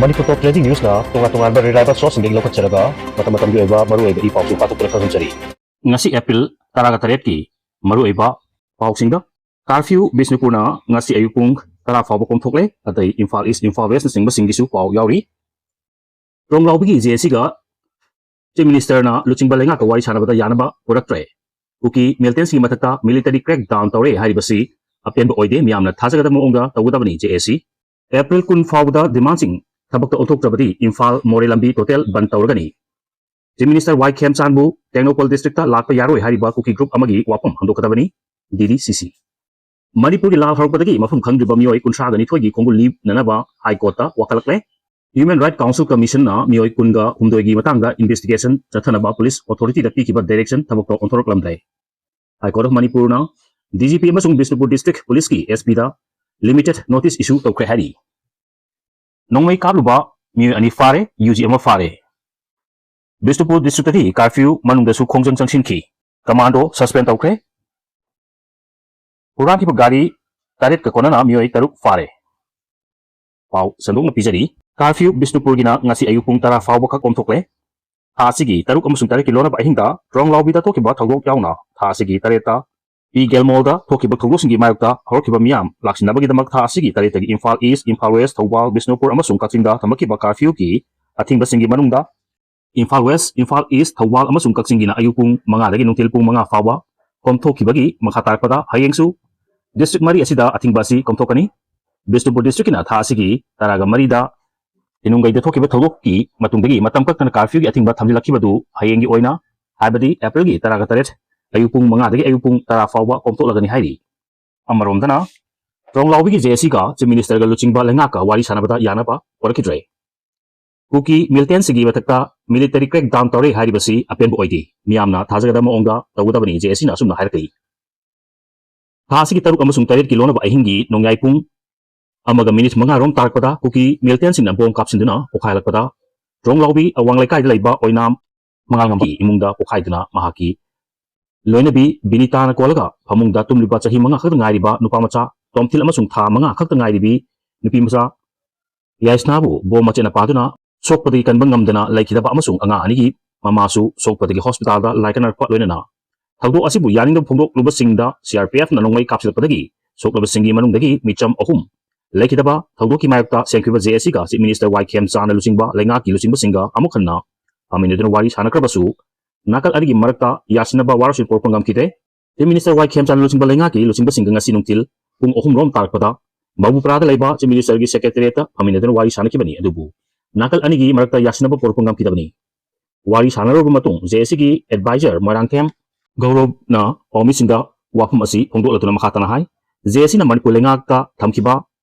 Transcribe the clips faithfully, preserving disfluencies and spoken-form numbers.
ꯃꯅꯤꯄꯨꯔ ꯇꯣꯞ trending ꯅ꯭ꯌꯨꯁꯅ ꯇꯣꯉꯥꯟ ꯇꯣꯉꯥꯟꯕ reliable ꯁꯣꯔꯁꯁꯤꯡꯗꯒꯤ ꯂꯧꯈꯠꯆꯔꯒ ꯃꯇꯝ ꯃꯇꯝꯒꯤ ꯑꯣꯏꯕ ꯃꯔꯨꯑꯣꯏꯕ ꯏ ꯄꯥꯎꯁꯨ ꯄꯥꯊꯣꯛꯇꯨꯅ ꯈꯪꯍꯟꯖꯔꯤ꯫ ꯉꯁꯤ ꯑꯦꯄ꯭ꯔꯤꯜ ꯇꯔꯥꯒ ꯇꯔꯦꯠꯀꯤ ꯃꯔꯨꯑꯣꯏꯕ ꯄꯥꯎꯁꯤꯡꯗ, ꯀꯥꯔꯐ꯭ꯌꯨ ꯕꯤꯁꯅꯨꯄꯨꯔꯅ ꯉꯁꯤ ꯑꯌꯨꯛ ꯄꯨꯡ ꯇꯔꯥ ꯐꯥꯎꯕ ꯀꯣꯝꯊꯣꯛꯂꯦ꯫ ꯑꯗꯩ ꯏꯝꯐꯥꯜ ꯏꯁ, ꯏꯝꯐꯥꯜ ꯋꯦꯁꯅꯆꯤꯡꯕꯁꯤꯡꯒꯤꯁꯨ ꯄꯥꯎ ꯌꯥꯎꯔꯤ꯫ ꯇ꯭ꯔꯣꯡꯂꯥꯎꯕꯤꯒꯤ ꯖꯦ ꯑꯦ ꯁꯤꯒ ꯆꯤꯐ ꯃꯤꯅꯤꯁꯇꯔꯅ ꯂꯨꯆꯤꯡꯕ ꯂꯩꯉꯥꯛꯀ ꯋꯥꯔꯤ ꯁꯥꯟꯅꯕꯗ ꯌꯥꯅꯕ ꯄꯨꯔꯛꯇ꯭ꯔꯦ꯫ ꯀꯨꯀꯤ ꯃꯤꯂꯤꯇꯦꯟꯁꯤꯒꯤ ꯃꯊꯛꯇ ꯃꯤꯂꯤꯇꯔꯤ ꯀ꯭ꯔꯦꯛ ꯗꯥꯎꯟ ꯇꯧꯔꯦ ꯍꯥꯏꯔꯤꯕꯁꯤ ꯑꯄꯦꯟꯕ ꯑꯣꯏꯗꯦ, ꯃꯤꯌꯥꯝꯅ ꯊꯥꯖꯒꯗꯕ ꯃꯑꯣꯡꯗ ꯇꯧꯒꯗꯕꯅꯤ꯫ ꯖꯦ ꯑꯦ ꯁꯤ ꯑꯦꯄ꯭ꯔꯤꯜ ꯀꯨꯟ ꯐꯥꯎꯕꯗ ꯗꯤꯃꯥꯟꯁꯤꯡ ꯊꯕꯛꯇ ꯑꯣꯟꯊꯣꯛꯇ꯭ꯔꯕꯗꯤ ꯏꯝꯐꯥꯜ ꯃꯣꯔꯦ ꯂꯝꯕꯤ ꯇꯣꯇꯦꯜ ꯕꯟ ꯇꯧꯔꯒꯅꯤ꯫ ꯆꯤꯐ ꯃꯤꯅꯤꯁꯇꯔ ꯋꯥꯏ ꯈꯦꯝꯆꯥꯟꯕꯨ ꯇꯦꯡꯅꯧꯄꯜ ꯗꯤꯁꯇ꯭ꯔꯤꯛꯇ ꯂꯥꯛꯄ ꯌꯥꯔꯣꯏ ꯍꯥꯏꯔꯤꯕ ꯀꯨꯀꯤ ꯒ꯭ꯔꯨꯞ ꯑꯃꯒꯤ ꯋꯥꯐꯝ ꯍꯟꯗꯣꯛꯀꯗꯕꯅꯤ꯫ ꯗꯤ ꯗꯤ ꯁꯤ ꯁꯤ꯫ ꯃꯅꯤꯄꯨꯔꯒꯤ ꯂꯥꯜ ꯍꯧꯔꯛꯄꯗꯒꯤ ꯃꯐꯝ ꯈꯪꯗ꯭ꯔꯤꯕ ꯃꯤꯑꯣꯏ ꯀꯨꯟꯊ꯭ꯔꯥꯒ ꯅꯤꯊꯣꯏꯒꯤ ꯈꯣꯡꯒꯨꯜ ꯂꯤꯞꯅꯅꯕ ꯍꯥꯏ ꯀꯣꯔꯠꯇ ꯋꯥꯀꯠꯂꯛꯂꯦ꯫ ꯍ꯭ꯌꯨꯃꯦꯟ ꯔꯥꯏꯠ ꯀꯥꯎꯟꯁꯤꯜ ꯀꯃꯤꯁꯟꯅ ꯃꯤꯑꯣꯏ ꯀꯨꯟꯒ ꯍꯨꯝꯗꯣꯏꯒꯤ ꯃꯇꯥꯡꯗ ꯏꯟꯚꯦꯁꯇꯤꯒꯦꯁꯟ ꯆꯠꯊꯅꯕ ꯄꯨꯂꯤꯁ ꯑꯣꯊꯣꯔꯤꯇꯤꯗ ꯄꯤꯈꯤꯕ ꯗꯥꯏꯔꯦꯛꯁꯟ ꯊꯕꯛꯇꯣ ꯑꯣꯟꯊꯣꯔꯛꯂꯝꯗ꯭ꯔꯦ꯫ ꯍꯥꯏ ꯀꯣꯔꯠ ꯑꯣꯐ ꯃꯅꯤꯄꯨꯔꯅ ꯗꯤ ꯖꯤ ꯄꯤ ꯑꯃꯁꯨꯡ ꯕꯤꯁꯅꯨꯄꯨꯔ ꯗꯤꯁꯇ꯭ꯔꯤꯛ ꯄꯨꯂꯤꯁꯀꯤ ꯑꯦꯁ ꯄꯤꯗ ꯂꯤꯃꯤꯇꯦꯗ ꯅꯣꯇꯤꯁ ꯏꯁꯨ ꯇꯧꯈ꯭ꯔꯦ ꯍꯥꯏꯔꯤ꯫ ꯅꯣꯡꯃꯩ ꯀꯥꯞꯂꯨꯕ ꯃꯤꯑꯣꯏ ꯑꯅꯤ ꯐꯥꯔꯦ, ꯌꯨ ꯖꯤ ꯑꯃ ꯐꯥꯔꯦ꯫ ꯕꯤꯁꯅꯨꯄꯨꯔ ꯗꯤꯁꯇ꯭ꯔꯤꯛꯇꯗꯤ ꯀꯥꯔꯐ꯭ꯌꯨ ꯃꯅꯨꯡꯗꯁꯨ ꯈꯣꯡꯖꯪ ꯆꯪꯁꯤꯟꯈꯤ꯫ ꯀꯃꯥꯟꯗꯣ ꯁꯁꯄꯦꯟ ꯇꯧꯈ꯭ꯔꯦ꯫ ꯍꯨꯔꯥꯟꯈꯤꯕ ꯒꯥꯔꯤ ꯇꯔꯦꯠꯀ ꯀꯣꯟꯅꯅ ꯃꯤꯑꯣꯏ ꯇꯔꯨꯛ ꯐꯥꯔꯦ꯫ ꯄꯥꯎ ꯁꯟꯗꯣꯛꯅ ꯄꯤꯖꯔꯤ꯫ ꯀꯥꯔꯐ꯭ꯌꯨ ꯕꯤꯁꯅꯨꯄꯨꯔꯒꯤꯅ ꯉꯁꯤ ꯑꯌꯨꯛ ꯄꯨꯡ ꯇꯔꯥ ꯐꯥꯎꯕꯈꯛ ꯀꯣꯝꯊꯣꯛꯂꯦ꯫ ꯊꯥ ꯑꯁꯤꯒꯤ ꯇꯔꯨꯛ ꯑꯃꯁꯨꯡ ꯇꯔꯦꯠꯀꯤ ꯂꯣꯟꯅꯕ ꯑꯍꯤꯡꯗ ꯇ꯭ꯔꯣꯡꯂꯥꯎꯕꯤꯗ ꯊꯣꯛꯈꯤꯕ ꯊꯧꯗꯣꯛ ꯌꯥꯎꯅ ꯊꯥ ꯑꯁꯤꯒꯤ ꯇꯔꯦꯠꯇ ꯄꯤ ꯒꯦꯜ ꯃꯣꯜꯗ ꯊꯣꯛꯈꯤꯕ ꯊꯧꯗꯣꯛꯁꯤꯡꯒꯤ ꯃꯥꯌꯣꯛꯇ ꯍꯧꯔꯛꯈꯤꯕ ꯃꯤꯌꯥꯝ ꯂꯥꯛꯁꯤꯟꯅꯕꯒꯤꯗꯃꯛ ꯊꯥ ꯑꯁꯤꯒꯤ ꯇꯔꯦꯠꯇꯒꯤ ꯏꯝꯐꯥꯜ ꯏꯁ, ꯏꯝꯐꯥꯜ ꯋꯦꯁ, ꯊꯧꯕꯥꯜ, ꯕꯤꯁꯅꯨꯄꯨꯔ ꯑꯃꯁꯨꯡ ꯀꯛꯆꯤꯡꯗ ꯊꯝꯃꯛꯈꯤꯕ ꯀꯥꯔꯐ꯭ꯌꯨꯒꯤ ꯑꯊꯤꯡꯕꯁꯤꯡꯒꯤ ꯃꯅꯨꯡꯗ ꯏꯝꯐꯥꯜ ꯋꯦꯁ, ꯏꯝꯐꯥꯜ ꯏꯁ, ꯊꯧꯕꯥꯜ ꯑꯃꯁꯨꯡ ꯀꯛꯆꯤꯡꯒꯤꯅ ꯑꯌꯨꯛ ꯄꯨꯡ ꯃꯉꯥꯗꯒꯤ ꯅꯨꯡꯊꯤꯜ ꯄꯨꯡ ꯃꯉꯥ ꯐꯥꯎꯕ ꯀꯣꯝꯊꯣꯛꯈꯤꯕꯒꯤ ꯃꯈꯥ ꯇꯥꯔꯛꯄꯗ ꯍꯌꯦꯡꯁꯨ ꯗꯤꯁꯇ꯭ꯔꯤꯛ ꯃꯔꯤ ꯑꯁꯤꯗ ꯑꯊꯤꯡꯕ ꯑꯁꯤ ꯀꯣꯝꯊꯣꯛꯀꯅꯤ꯫ ꯕꯤꯁꯅꯨꯄꯨꯔ ꯗꯤꯁꯇ꯭ꯔꯤꯛꯀꯤꯅ ꯊꯥ ꯑꯁꯤꯒꯤ ꯇꯔꯥꯒ ꯃꯔꯤꯗ ꯏꯅꯨꯡꯒꯩꯗ ꯊꯣꯛꯈꯤꯕ ꯊꯧꯗꯣꯛꯀꯤ ꯃꯇꯨꯡꯗꯒꯤ ꯃꯇꯝ ꯀꯛꯇꯅ ꯀꯥꯔꯐ꯭ꯌꯨꯒꯤ ꯑꯊꯤꯡꯕ ꯊꯝꯖꯤꯜꯂꯛꯈꯤꯕꯗꯨ ꯍꯌꯦꯡꯒꯤ ꯑꯣꯏꯅ, ꯍꯥꯏꯕꯗꯤ ꯑꯦꯄ꯭ꯔꯤꯜꯒꯤ ꯇꯔꯥꯒ ꯇꯔꯦꯠ ꯑꯌꯨꯛ ꯄꯨꯡ ꯃꯉꯥꯗꯒꯤ ꯑꯌꯨꯛ ꯄꯨꯡ ꯇꯔꯥ ꯐꯥꯎꯕ ꯀꯣꯝꯊꯣꯛꯂꯒꯅꯤ ꯍꯥꯏꯔꯤ꯫ ꯑꯃꯔꯣꯝꯗꯅ, ꯇ꯭ꯔꯣꯡꯂꯥꯎꯕꯤꯒꯤ ꯖꯦ ꯑꯦ ꯁꯤꯒ ꯆꯤꯐ ꯃꯤꯅꯤꯁꯇꯔꯒ ꯂꯨꯆꯤꯡꯕ ꯂꯩꯉꯥꯛꯀ ꯋꯥꯔꯤ ꯁꯥꯟꯅꯕꯗ ꯌꯥꯅꯕ ꯄꯨꯔꯛꯈꯤꯗ꯭ꯔꯦ꯫ ꯀꯨꯀꯤ ꯃꯤꯂꯤꯇꯦꯟꯁꯤꯡꯒꯤ ꯃꯊꯛꯇ ꯃꯤꯂꯤꯇꯔꯤ ꯀ꯭ꯔꯦꯛ ꯗꯥꯎꯟ ꯇꯧꯔꯦ ꯍꯥꯏꯔꯤꯕꯁꯤ ꯑꯄꯦꯟꯕ ꯑꯣꯏꯗꯦ, ꯃꯤꯌꯥꯝꯅ ꯊꯥꯖꯒꯗꯕ ꯃꯑꯣꯡꯗ ꯇꯧꯒꯗꯕꯅꯤ, ꯖꯦ ꯑꯦ ꯁꯤꯅ ꯑꯁꯨꯝꯅ ꯍꯥꯏꯔꯛꯂꯤ꯫ ꯊꯥ ꯑꯁꯤꯒꯤ ꯇꯔꯨꯛ ꯑꯃꯁꯨꯡ ꯇꯔꯦꯠꯀꯤ ꯂꯣꯟꯅꯕ ꯑꯍꯤꯡꯒꯤ ꯅꯣꯡꯌꯥꯏ ꯄꯨꯡ ꯑꯃꯒ ꯃꯤꯅꯤꯠ ꯃꯉꯥ ꯔꯣꯝ ꯇꯥꯔꯛꯄꯗ ꯀꯨꯀꯤ ꯃꯤꯂꯤꯇꯦꯟꯁꯤꯡꯅ ꯕꯣꯝ ꯀꯥꯞꯁꯤꯟꯗꯨꯅ ꯄꯣꯈꯥꯏꯍꯜꯂꯛꯄꯗ ꯇ꯭ꯔꯣꯡꯂꯥꯎꯕꯤ ꯑꯋꯥꯡ ꯂꯩꯀꯥꯏꯗ ꯂꯩꯕ ꯑꯣꯏꯅꯥꯝ ꯃꯉꯥꯜꯉꯝꯕꯤ ꯏꯃꯨꯡꯗ ꯄꯣꯈꯥꯏꯗꯨꯅ ꯃꯍꯥꯛꯀꯤ ꯂꯣꯏꯅꯕꯤ ꯕꯤꯅꯤꯇꯥꯅ ꯀꯣꯜꯂꯒ ꯐꯃꯨꯡꯗ ꯇꯨꯝꯂꯤꯕ ꯆꯍꯤ ꯃꯉꯥ ꯈꯛꯇ ꯉꯥꯏꯔꯤꯕ ꯅꯨꯄꯥ ꯃꯆꯥ ꯇꯣꯝꯊꯤꯜ ꯑꯃꯁꯨꯡ ꯊꯥ ꯃꯉꯥ ꯈꯛꯇ ꯉꯥꯏꯔꯤꯕꯤ ꯅꯨꯄꯤ ꯃꯆꯥ ꯌꯥꯏꯁꯅꯥꯕꯨ ꯕꯣꯝ ꯃꯆꯦꯠꯅ ꯄꯥꯗꯨꯅ ꯁꯣꯛꯄꯗꯒꯤ ꯀꯟꯕ ꯉꯝꯗꯅ ꯂꯩꯈꯤꯗꯕ ꯑꯃꯁꯨꯡ ꯑꯉꯥꯡ ꯑꯅꯤꯒꯤ ꯃꯃꯥꯁꯨ ꯁꯣꯛꯄꯗꯒꯤ ꯍꯣꯁꯄꯤꯇꯥꯜꯗ ꯂꯥꯏꯀꯠꯅꯔꯛꯄ ꯂꯣꯏꯅꯅ ꯊꯧꯗꯣꯛ ꯑꯁꯤꯕꯨ ꯌꯥꯅꯤꯡꯗꯕ ꯐꯣꯡꯗꯣꯛꯂꯨꯕꯁꯤꯡꯗ CRPFꯅ ꯅꯣꯡꯃꯩ ꯀꯥꯞꯁꯤꯜꯂꯛꯄꯗꯒꯤ ꯁꯣꯛꯂꯕꯁꯤꯡꯒꯤ ꯃꯅꯨꯡꯗꯒꯤ ꯃꯤꯆꯝ ꯑꯍꯨꯝ ꯂꯩꯈꯤꯗꯕ ꯊꯧꯗꯣꯛꯀꯤ ꯃꯥꯌꯣꯛꯇ ꯁꯦꯝꯈꯤꯕ JACꯒ Chief Minister ꯋꯥꯏ ꯈꯦꯝꯆꯥꯟꯅ ꯂꯨꯆꯤꯡꯕ ꯂꯩꯉꯥꯛꯀꯤ ꯂꯨꯆꯤꯡꯕꯁꯤꯡꯒ ꯑꯃꯨꯛ ꯍꯟꯅ ꯐꯝꯃꯤꯟꯅꯗꯨꯅ ꯋꯥꯔꯤ ꯁꯥꯟꯅꯈ꯭ꯔꯕꯁꯨ ꯅꯥꯀꯜ ꯑꯅꯤꯒꯤ ꯃꯔꯛꯇ ꯌꯥꯁꯤꯟꯅꯕ ꯋꯥꯔꯣꯏꯁꯤꯟ ꯄꯨꯔꯛꯄ ꯉꯝꯈꯤꯗꯦ꯫ Chief Minister ꯋꯥꯏ ꯈꯦꯝꯆꯥꯟꯅ ꯂꯨꯆꯤꯡꯕ ꯂꯩꯉꯥꯛꯀꯤ ꯂꯨꯆꯤꯡꯕꯁꯤꯡꯒ ꯉꯁꯤ ꯅꯨꯡꯊꯤꯜ ꯄꯨꯡ ꯑꯍꯨꯝ ꯔꯣꯝ ꯇꯥꯔꯛꯄꯗ ꯕꯥꯕꯨꯄꯨꯔꯥꯗ ꯂꯩꯕ Chief Ministerꯒꯤ Secretariatꯇ ꯐꯝꯃꯤꯟꯅꯗꯨꯅ ꯋꯥꯔꯤ ꯁꯥꯟꯅꯈꯤꯕꯅꯤ, ꯑꯗꯨꯕꯨ ꯅꯥꯀꯜ ꯑꯅꯤꯒꯤ ꯃꯔꯛꯇ ꯌꯥꯁꯤꯟꯅꯕ ꯄꯨꯔꯛꯄ ꯉꯝꯈꯤꯗꯕꯅꯤ꯫ ꯋꯥꯔꯤ ꯁꯥꯟꯅꯔꯕ ꯃꯇꯨꯡ JACꯒꯤ adviser ꯃꯣꯏꯔꯥꯡꯊꯦꯝ ꯒꯧꯔꯕꯅ ꯄꯥꯎꯃꯤꯁꯤꯡꯗ ꯋꯥꯐꯝ ꯑꯁꯤ ꯐꯣꯡꯗꯣꯛꯂꯗꯨꯅ ꯃꯈꯥ ꯇꯥꯅ ꯍꯥꯏ, JACꯅ ꯃꯅꯤꯄꯨꯔ ꯂꯩꯉꯥꯛꯇ ꯊꯝꯈꯤꯕ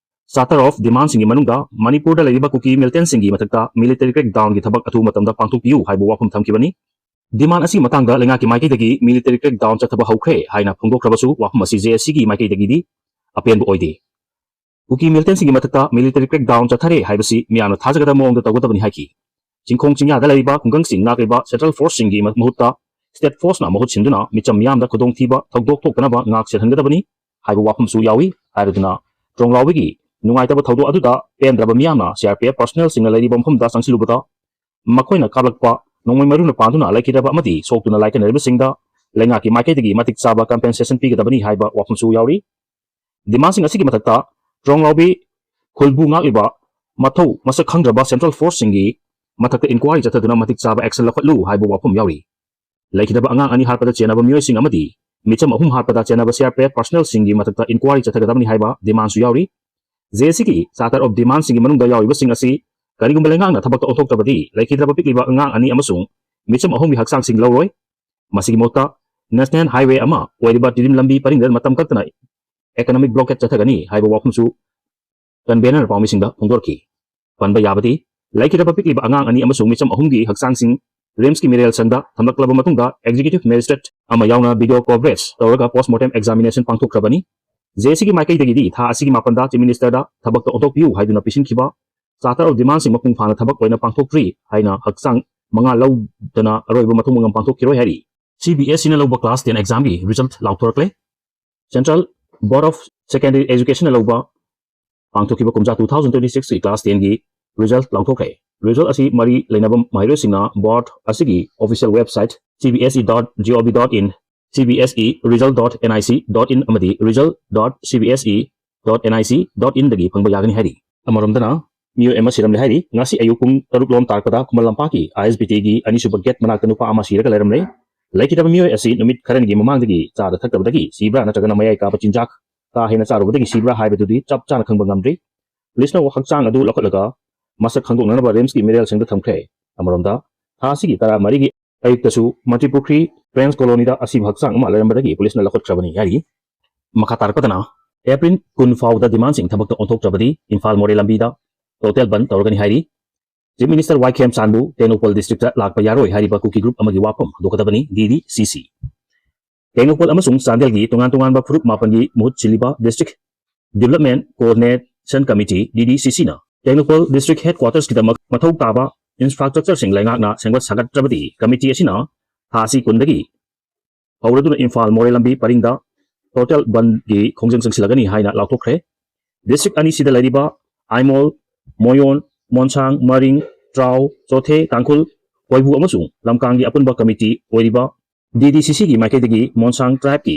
Charter of Demandꯁꯤꯡꯒꯤ ꯃꯅꯨꯡꯗ ꯃꯅꯤꯄꯨꯔꯗ ꯂꯩꯔꯤꯕ ꯀꯨꯀꯤ militantꯁꯤꯡꯒꯤ ꯃꯊꯛꯇ military crackdownꯒꯤ ꯊꯕꯛ ꯑꯊꯨꯕ ꯃꯇꯝꯗ ꯄꯥꯡꯊꯣꯛꯄꯤꯌꯨ ꯍꯥꯏꯕ ꯋꯥꯐꯝ ꯊꯝꯈꯤꯕꯅꯤ꯫ Demand ꯑꯁꯤꯒꯤ ꯃꯇꯥꯡꯗ ꯂꯩꯉꯥꯛꯀꯤ ꯃꯥꯏꯀꯩꯗꯒꯤ military crackdown ꯆꯠꯊꯕ ꯍꯧꯈ꯭ꯔꯦ ꯍꯥꯏꯅ ꯐꯣꯡꯗꯣꯛꯈ꯭ꯔꯕꯁꯨ ꯋꯥꯐꯝ ꯑꯁꯤ JACꯒꯤ ꯃꯥꯏꯀꯩꯗꯒꯤꯗꯤ ꯑꯄꯦꯟꯕ ꯑꯣꯏꯗꯦ꯫ ꯀꯨꯀꯤ militantꯁꯤꯡꯒꯤ ꯃꯊꯛꯇ military crackdown ꯆꯠꯊꯔꯦ ꯍꯥꯏꯕꯁꯤ ꯃꯤꯌꯥꯝꯅ ꯊꯥꯖꯒꯗꯕ ꯃꯑꯣꯡꯗ ꯇꯧꯒꯗꯕꯅꯤ ꯍꯥꯏꯈꯤ꯫ ꯆꯤꯡꯈꯣꯡ ꯆꯤꯡꯌꯥꯗ ꯂꯩꯔꯤꯕ ꯈꯨꯡꯒꯪꯁꯤꯡ ꯉꯥꯛꯂꯤꯕ central forceꯁꯤꯡꯒꯤ ꯃ-, ꯃꯍꯨꯠꯇ state forceꯅ ꯃꯍꯨꯠ ꯁꯤꯟꯗꯨꯅ ꯃꯤꯆꯝ ꯃꯤꯌꯥꯝꯗ ꯈꯨꯗꯣꯡꯊꯤꯕ ꯊꯧꯗꯣꯛ ꯊꯣꯛꯇꯅꯕ ꯉꯥꯛ ꯁꯦꯜꯍꯟꯒꯗꯕꯅꯤ ꯍꯥꯏꯕ ꯋꯥꯐꯝꯁꯨ ꯌꯥꯎꯏ꯫ ꯍꯥꯏꯔꯗꯨꯅ ꯇ꯭ꯔꯣꯡꯂꯥꯎꯕꯤꯒꯤ ꯅꯨꯡꯉꯥꯏꯇꯕ ꯊꯧꯗꯣꯛ ꯑꯗꯨꯗ ꯄꯦꯟꯗ꯭ꯔꯕ ꯃꯤꯌꯥꯝꯅ CRPF personnelꯁꯤꯡꯅ ꯂꯩꯔꯤꯕ ꯃꯐꯝꯗ ꯆꯪꯁꯤꯜꯂꯨꯕꯗ ꯃꯈꯣꯏꯅ ꯀꯥꯞꯂꯛꯄ ꯅꯣꯡꯃꯩ ꯃꯔꯨꯅ ꯄꯥꯟꯗꯨꯅ ꯂꯩꯈꯤꯗꯕ ꯑꯃꯗꯤ ꯁꯣꯛꯇꯨꯅ ꯂꯥꯏꯀꯠꯅꯔꯤꯕꯁꯤꯡꯗ ꯂꯩꯉꯥꯛꯀꯤ ꯃꯥꯏꯀꯩꯗꯒꯤ ꯃꯇꯤꯛ ꯆꯥꯕ compensation ꯄꯤꯒꯗꯕꯅꯤ ꯍꯥꯏꯕ ꯋꯥꯐꯝꯁꯨ ꯌꯥꯎꯔꯤ꯫ Demandꯁꯤꯡ ꯑꯁꯤꯒꯤ ꯃꯊꯛꯇ ꯇ꯭ꯔꯣꯡꯂꯥꯎꯕꯤ ꯈꯨꯜꯕꯨ ꯉꯥꯛꯂꯤꯕ ꯃꯊꯧ ꯃꯁꯛ ꯈꯪꯗ꯭ꯔꯕ central forceꯁꯤꯡꯒꯤ ꯃꯊꯛꯇ inquiry ꯆꯠꯊꯗꯨꯅ ꯃꯇꯤꯛ ꯆꯥꯕ action ꯂꯧꯈꯠꯂꯨ ꯍꯥꯏꯕ ꯋꯥꯐꯝ ꯌꯥꯎꯔꯤ꯫ ꯂꯩꯈꯤꯗꯕ ꯑꯉꯥꯡ ꯑꯅꯤ ꯍꯥꯠꯄꯗ ꯆꯦꯟꯅꯕ ꯃꯤꯑꯣꯏꯁꯤꯡ ꯑꯃꯗꯤ ꯃꯤꯆꯝ ꯑꯍꯨꯝ ꯍꯥꯠꯄꯗ ꯆꯦꯟꯅꯕ CRPF personnelꯁꯤꯡꯒꯤ ꯃꯊꯛꯇ inquiry ꯆꯠꯊꯒꯗꯕꯅꯤ ꯍꯥꯏꯕ demandꯁꯨ ꯌꯥꯎꯔꯤ꯫ JACꯒꯤ Charter of Demandꯁꯤꯡꯒꯤ ꯃꯅꯨꯡꯗ ꯌꯥꯎꯔꯤꯕꯁꯤꯡ ꯑꯁꯤ ꯀꯔꯤꯒꯨꯝꯕ ꯂꯩꯉꯥꯛꯅ ꯊꯕꯛꯇ ꯑꯣꯟꯊꯣꯛꯇ꯭ꯔꯕꯗꯤ ꯂꯩꯈꯤꯗ꯭ꯔꯕ ꯄꯤꯛꯂꯤꯕ ꯑꯉꯥꯡ ꯑꯅꯤ ꯑꯃꯁꯨꯡ ꯃꯤꯆꯝ ꯑꯍꯨꯝꯒꯤ ꯍꯛꯆꯥꯡꯁꯤꯡ ꯂꯧꯔꯣꯏ꯫ ꯃꯁꯤꯒꯤ ꯃꯍꯨꯠꯇ national highway ꯑꯃ ꯑꯣꯏꯔꯤꯕ ꯇꯤꯗꯤꯝ ꯂꯝꯕꯤ ꯄꯔꯤꯡꯗ ꯃꯇꯝ ꯀꯛꯇꯅ economic blockade ꯆꯠꯊꯒꯅꯤ ꯍꯥꯏꯕ ꯋꯥꯐꯝꯁꯨ convener ꯄꯥꯎꯃꯤꯁꯤꯡꯗ ꯐꯣꯡꯗꯣꯔꯛꯈꯤ꯫ ꯄꯟꯕ ꯌꯥꯕꯗꯤ, ꯂꯩꯈꯤꯗ꯭ꯔꯕ ꯄꯤꯛꯂꯤꯕ ꯑꯉꯥꯡ ꯑꯅꯤ ꯑꯃꯁꯨꯡ ꯃꯤꯆꯝ ꯑꯍꯨꯝꯒꯤ ꯍꯛꯆꯥꯡꯁꯤꯡ RIMSꯀꯤ ꯃꯤꯔꯦꯜ ꯁꯪꯗ ꯊꯝꯂꯛꯂꯕ ꯃꯇꯨꯡꯗ executive magistrate ꯑꯃ ꯌꯥꯎꯅ video coverage ꯇꯧꯔꯒ post mortem examination ꯄꯥꯡꯊꯣꯛꯈ꯭ꯔꯕꯅꯤ꯫ JACꯒꯤ ꯃꯥꯏꯀꯩꯗꯒꯤꯗꯤ ꯊꯥ ꯑꯁꯤꯒꯤ ꯃꯥꯄꯟꯗ Chief Ministerꯗ ꯊꯕꯛꯇ ꯑꯣꯟꯊꯣꯛꯄꯤꯌꯨ ꯍꯥꯏꯗꯨꯅ ꯄꯤꯁꯤꯟꯈꯤꯕ Charter of Demandꯁꯤꯡ ꯃꯄꯨꯡ ꯐꯥꯅ ꯊꯕꯛ ꯑꯣꯏꯅ ꯄꯥꯡꯊꯣꯛꯇ꯭ꯔꯤ ꯍꯥꯏꯅ ꯍꯛꯆꯥꯡ ꯃꯉꯥ ꯂꯧꯗꯅ ꯑꯔꯣꯏꯕ ꯃꯊꯧ ꯃꯉꯝ ꯄꯥꯡꯊꯣꯛꯈꯤꯔꯣꯏ ꯍꯥꯏꯔꯤ꯫ CBSEꯅ ꯂꯧꯕ class ten examꯒꯤ result ꯂꯥꯎꯊꯣꯔꯛꯂꯦ꯫ Central Board of Secondary Educationꯅ ꯂꯧꯕ ꯄꯥꯡꯊꯣꯛꯈꯤꯕ ꯀꯨꯝꯖꯥ two thousand twenty six ꯀꯤ class ten ꯒꯤ result ꯂꯥꯎꯊꯣꯛꯈ꯭ꯔꯦ꯫ Result ꯑꯁꯤ ꯃꯔꯤ ꯂꯩꯅꯕ ꯃꯍꯩꯔꯣꯏꯁꯤꯡꯅ board ꯑꯁꯤꯒꯤ official website C B S E dot G O V dot in, C B S E result dot N I C dot in ꯑꯃꯗꯤ result dot C B S E dot N I C dot in ꯗꯒꯤ ꯐꯪꯕ ꯌꯥꯒꯅꯤ ꯍꯥꯏꯔꯤ꯫ ꯑꯃꯔꯣꯝꯗꯅ ꯃꯤꯑꯣꯏ ꯑꯃ ꯁꯤꯔꯝꯂꯦ ꯍꯥꯏꯔꯤ꯫ ꯉꯁꯤ ꯑꯌꯨꯛ ꯄꯨꯡ ꯇꯔꯨꯛ ꯂꯣꯝ ꯇꯥꯔꯛꯄꯗ ꯈꯨꯃꯟ ꯂꯝꯄꯥꯛꯀꯤ I S B T ꯒꯤ ꯑꯅꯤꯁꯨꯕ gate ꯃꯅꯥꯛꯇ ꯅꯨꯄꯥ ꯑꯃ ꯁꯤꯔꯒ ꯂꯩꯔꯝꯂꯦ꯫ ꯂꯩꯈꯤꯗꯕ ꯃꯤꯑꯣꯏ ꯑꯁꯤ ꯅꯨꯃꯤꯠ ꯈꯔꯅꯤꯒꯤ ꯃꯃꯥꯡꯗꯒꯤ ꯆꯥꯗ ꯊꯛꯇꯕꯗꯒꯤ ꯁꯤꯕ꯭ꯔꯥ ꯅꯠꯇ꯭ꯔꯒꯅ ꯃꯌꯥꯏ ꯀꯥꯕ ꯆꯤꯟꯖꯥꯛ ꯀꯥ ꯍꯦꯟꯅ ꯆꯥꯔꯨꯕꯗꯒꯤ ꯁꯤꯕ꯭ꯔꯥ ꯍꯥꯏꯕꯗꯨꯗꯤ ꯆꯞ ꯆꯥꯅ ꯈꯪꯕ ꯉꯝꯗ꯭ꯔꯤ꯫ Police ꯅ ꯍꯛꯆꯥꯡ ꯑꯗꯨ ꯂꯧꯈꯠꯂꯒ ꯃꯁꯛ ꯈꯪꯗꯣꯛꯅꯅꯕ RIMS ꯀꯤ ꯃꯤꯔꯦꯜꯁꯪꯗ ꯊꯝꯈ꯭ꯔꯦ꯫ ꯑꯃꯔꯣꯝꯗ, ꯊꯥ ꯑꯁꯤꯒꯤ ꯇꯔꯥꯃꯔꯤꯒꯤ ꯑꯌꯨꯛꯇꯁꯨ ꯃꯟꯇ꯭ꯔꯤꯄꯨꯈ꯭ꯔꯤ French Colony ꯗ ꯑꯁꯤꯕ ꯍꯛꯆꯥꯡ ꯑꯃ ꯂꯩꯔꯝꯕꯗꯒꯤ police ꯅ ꯂꯧꯈꯠꯈ꯭ꯔꯕꯅꯤ ꯍꯥꯏꯔꯤ꯫ ꯃꯈꯥ ꯇꯥꯔꯛꯄꯗꯅ, April ꯀꯨꯟ ꯐꯥꯎꯕꯗ demand ꯁꯤꯡ ꯊꯕꯛꯇ ꯑꯣꯟꯊꯣꯛꯇ꯭ꯔꯕꯗꯤ ꯏꯝꯐꯥꯜ ꯃꯣꯔꯦ ꯂꯝꯕꯤꯗ total ꯕꯟꯗ ꯇꯧꯔꯒꯅꯤ ꯍꯥꯏꯔꯤ꯫ Chief Minister ꯋꯥꯏ ꯈꯦꯝꯆꯥꯟꯕꯨ ꯇꯦꯡꯅꯧꯄꯜ district ꯇ ꯂꯥꯛꯄ ꯌꯥꯔꯣꯏ ꯍꯥꯏꯔꯤꯕ ꯀꯨꯀꯤ group ꯑꯃꯒꯤ ꯋꯥꯐꯝ ꯍꯟꯗꯣꯛꯀꯗꯕꯅꯤ, D D C C꯫ Tengnoupal ꯑꯃꯁꯨꯡ ꯆꯥꯟꯗꯦꯜꯒꯤ ꯇꯣꯉꯥꯟ ꯇꯣꯉꯥꯟꯕ ꯐꯨꯔꯨꯞ ꯃꯥꯄꯟꯒꯤ ꯃꯍꯨꯠ ꯁꯤꯜꯂꯤꯕ District Development Coordination Committee, D D C C ꯅ ꯇꯦꯡꯅꯧꯄꯜ district headquarters ꯀꯤꯗꯃꯛ ꯃꯊꯧ ꯇꯥꯕ infrastructure ꯁꯤꯡ ꯂꯩꯉꯥꯛꯅ ꯁꯦꯝꯒꯠ ꯁꯥꯒꯠꯇ꯭ꯔꯕꯗꯤ committee ꯑꯁꯤꯅ ꯊꯥ ꯑꯁꯤ ꯀꯨꯟꯗꯒꯤ ꯍꯧꯔꯗꯨꯅ ꯏꯝꯐꯥꯜ ꯃꯣꯔꯦ ꯂꯝꯕꯤ ꯄꯔꯤꯡꯗ total ꯕꯟꯗ ꯒꯤ ꯈꯣꯡꯖꯪ ꯆꯪꯁꯤꯜꯂꯒꯅꯤ ꯍꯥꯏꯅ ꯂꯥꯎꯊꯣꯛꯈ꯭ꯔꯦ꯫ District ꯑꯅꯤꯁꯤꯗ ꯂꯩꯔꯤꯕ ꯑꯥꯏꯃꯣꯜ, ꯃꯣꯌꯣꯟ, ꯃꯣꯟꯁꯥꯡ, ꯃꯔꯤꯡ, ꯇ꯭ꯔꯥꯎ, ꯆꯣꯊꯦ, ꯇꯥꯡꯈꯨꯜ, ꯀꯣꯏꯕꯨ ꯑꯃꯁꯨꯡ ꯂꯝꯀꯥꯡꯒꯤ ꯑꯄꯨꯟꯕ committee ꯑꯣꯏꯔꯤꯕ D D C C ꯒꯤ ꯃꯥꯏꯀꯩꯗꯒꯤ ꯃꯣꯟꯁꯥꯡ tribe ꯀꯤ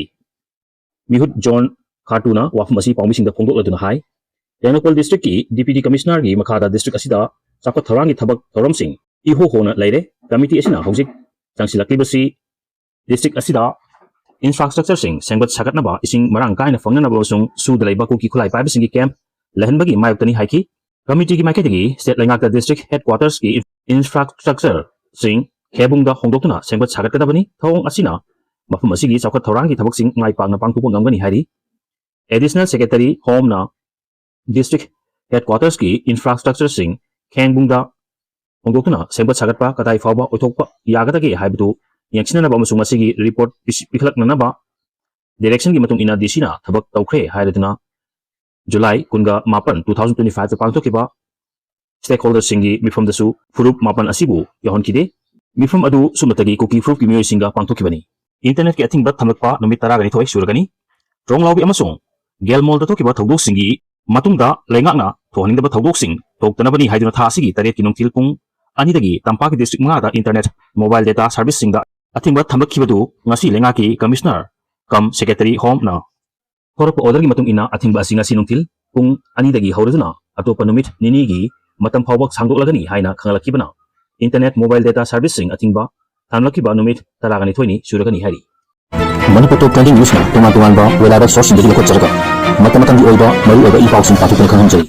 ꯃꯤꯍꯨꯠ ꯖꯣꯟ ꯈꯥꯔꯇꯨꯅ ꯋꯥꯐꯝ ꯑꯁꯤ ꯄꯥꯎꯃꯤꯁꯤꯡꯗ ꯐꯣꯡꯗꯣꯛꯂꯗꯨꯅ ꯍꯥꯏ, ꯇꯦꯡꯅꯧꯄꯜ district ꯀꯤ Deputy Commissioner ꯒꯤ ꯃꯈꯥꯗ district ꯑꯁꯤꯗ ꯆꯥꯎꯈꯠ ꯊꯧꯔꯥꯡꯒꯤ ꯊꯕꯛ ꯊꯧꯔꯝꯁꯤꯡ ꯏꯍꯣ ꯍꯣꯅ ꯂꯩꯔꯦ꯫ Committee ꯑꯁꯤꯅ ꯍꯧꯖꯤꯛ ꯆꯪꯁꯤꯜꯂꯛꯂꯤꯕꯁꯤ district ꯑꯁꯤꯗ infrastructure ꯁꯤꯡ ꯁꯦꯝꯒꯠ ꯁꯥꯒꯠꯅꯕ, ꯏꯁꯤꯡ ꯃꯔꯥꯡ ꯀꯥꯏꯅ ꯐꯪꯅꯅꯕ ꯑꯃꯁꯨꯡ ꯁꯨꯗ ꯂꯩꯕ ꯀꯨꯀꯤ ꯈꯨꯠꯂꯥꯏ ꯄꯥꯏꯕꯁꯤꯡꯒꯤ camp ꯂꯩꯍꯟꯕꯒꯤ ꯃꯥꯌꯣꯛꯇꯅꯤ ꯍꯥꯏꯈꯤ꯫ Committee ꯒꯤ ꯃꯥꯏꯀꯩꯗꯒꯤ state ꯂꯩꯉꯥꯛꯇ district headquarters ꯀꯤ infrastructure ꯁꯤꯡ ꯈꯦꯕꯨꯡꯗ ꯍꯣꯡꯗꯣꯛꯇꯨꯅ ꯁꯦꯝꯒꯠ ꯁꯥꯒꯠꯀꯗꯕꯅꯤ꯫ ꯊꯧꯑꯣꯡ ꯑꯁꯤꯅ ꯃꯐꯝ ꯑꯁꯤꯒꯤ ꯆꯥꯎꯈꯠ ꯊꯧꯔꯥꯡꯒꯤ ꯊꯕꯛꯁꯤꯡ ꯃꯥꯏ ꯄꯥꯛꯅ ꯄꯥꯡꯊꯣꯛꯄ ꯉꯝꯒꯅꯤ ꯍꯥꯏꯔꯤ꯫ Additional Secretary Home ꯅ district headquarters ꯀꯤ infrastructure ꯁꯤꯡ ꯈꯦꯡꯕꯨꯡꯗ ꯍꯣꯡꯗꯣꯛꯇꯨꯅ ꯁꯦꯝꯒꯠ ꯁꯥꯒꯠꯄ ꯀꯗꯥꯏ ꯐꯥꯎꯕ ꯑꯣꯏꯊꯣꯛꯄ ꯌꯥꯒꯗꯒꯦ ꯍꯥꯏꯕꯗꯨ ꯌꯦꯡꯁꯤꯟꯅꯅꯕ ꯑꯃꯁꯨꯡ ꯃꯁꯤꯒꯤ report ꯄꯤꯁ-, ꯄꯤꯈꯠꯂꯛꯅꯅꯕ direction ꯒꯤ ꯃꯇꯨꯡ ꯏꯟꯅ D C ꯅ ꯊꯕꯛ ꯇꯧꯈ꯭ꯔꯦ ꯍꯥꯏꯔꯗꯨꯅ July ꯀꯨꯟꯒ ꯃꯥꯄꯟ, two thousand twenty five ꯇ ꯄꯥꯡꯊꯣꯛꯈꯤꯕ stakeholder ꯁꯤꯡꯒꯤ ꯃꯤꯐꯝꯗꯁꯨ ꯐꯨꯔꯨꯞ ꯃꯥꯄꯟ ꯑꯁꯤꯕꯨ ꯌꯥꯎꯍꯟꯈꯤꯗꯦ꯫ ꯃꯤꯐꯝ ꯑꯗꯨ ꯁꯨꯞꯅꯇꯒꯤ ꯀꯨꯀꯤ ꯐꯨꯔꯨꯞꯀꯤ ꯃꯤꯑꯣꯏꯁꯤꯡꯒ ꯄꯥꯡꯊꯣꯛꯈꯤꯕꯅꯤ꯫ Internet ꯀꯤ ꯑꯊꯤꯡꯕ ꯊꯝꯂꯛꯄ ꯅꯨꯃꯤꯠ ꯇꯔꯥꯒ ꯅꯤꯊꯣꯏ ꯁꯨꯔꯒꯅꯤ꯫ ꯇ꯭ꯔꯣꯡꯂꯥꯎꯕꯤ ꯑꯃꯁꯨꯡ ꯒꯦꯜꯃꯣꯜꯗ ꯊꯣꯛꯈꯤꯕ ꯊꯧꯗꯣꯛꯁꯤꯡꯒꯤ ꯃꯇꯨꯡꯗ ꯂꯩꯉꯥꯛꯅ ꯊꯣꯛꯍꯟꯅꯤꯡꯗꯕ ꯊꯧꯗꯣꯛꯁꯤꯡ ꯊꯣꯛꯇꯅꯕꯅꯤ ꯍꯥꯏꯗꯨꯅ ꯊꯥ ꯑꯁꯤꯒꯤ ꯇꯔꯦꯠꯀꯤ ꯅꯨꯡꯊꯤꯜ ꯄꯨꯡ ꯑꯅꯤꯗꯒꯤ ꯇꯝꯄꯥꯛꯀꯤ district ꯃꯉꯥꯗ internet mobile data serviceꯁꯤꯡꯗ ꯑꯊꯤꯡꯕ ꯊꯝꯂꯛꯈꯤꯕꯗꯨ ꯉꯁꯤ ꯂꯩꯉꯥꯛꯀꯤ Commissioner cum Secretary Homeꯅ ꯊꯣꯔꯛꯄ orderꯒꯤ ꯃꯇꯨꯡ ꯏꯟꯅ ꯑꯊꯤꯡꯕ ꯑꯁꯤ ꯉꯁꯤ ꯅꯨꯡꯊꯤꯜ ꯄꯨꯡ ꯑꯅꯤꯗꯒꯤ ꯍꯧꯔꯗꯨꯅ ꯑꯇꯣꯞꯄ ꯅꯨꯃꯤꯠ ꯅꯤꯅꯤꯒꯤ ꯃꯇꯝ ꯐꯥꯎꯕ ꯁꯥꯡꯗꯣꯛꯂꯒꯅꯤ ꯍꯥꯏꯅ ꯈꯪꯍꯜꯂꯛꯈꯤꯕꯅ internet mobile data serviceꯁꯤꯡ ꯑꯊꯤꯡꯕ ꯊꯝꯂꯛꯈꯤꯕ ꯅꯨꯃꯤꯠ ꯇꯔꯥꯅꯤꯊꯣꯏꯅꯤ ꯁꯨꯔꯒꯅꯤ ꯍꯥꯏꯔꯤ꯫ ꯃꯅꯤꯄꯨꯔ Top Trending Newsꯅ ꯇꯣꯉꯥꯟ ꯇꯣꯉꯥꯟꯕ reliable sourceꯁꯤꯡꯗꯒꯤ ꯂꯧꯈꯠꯆꯔꯒ ꯃꯇꯝ ꯃꯇꯝꯒꯤ ꯑꯣꯏꯕ ꯃꯔꯨꯑꯣꯏꯕ ꯏ ꯄꯥꯎꯁꯤꯡ ꯄꯥꯊꯣꯛꯇꯨꯅ ꯈꯪꯍꯟꯖꯔꯤ꯫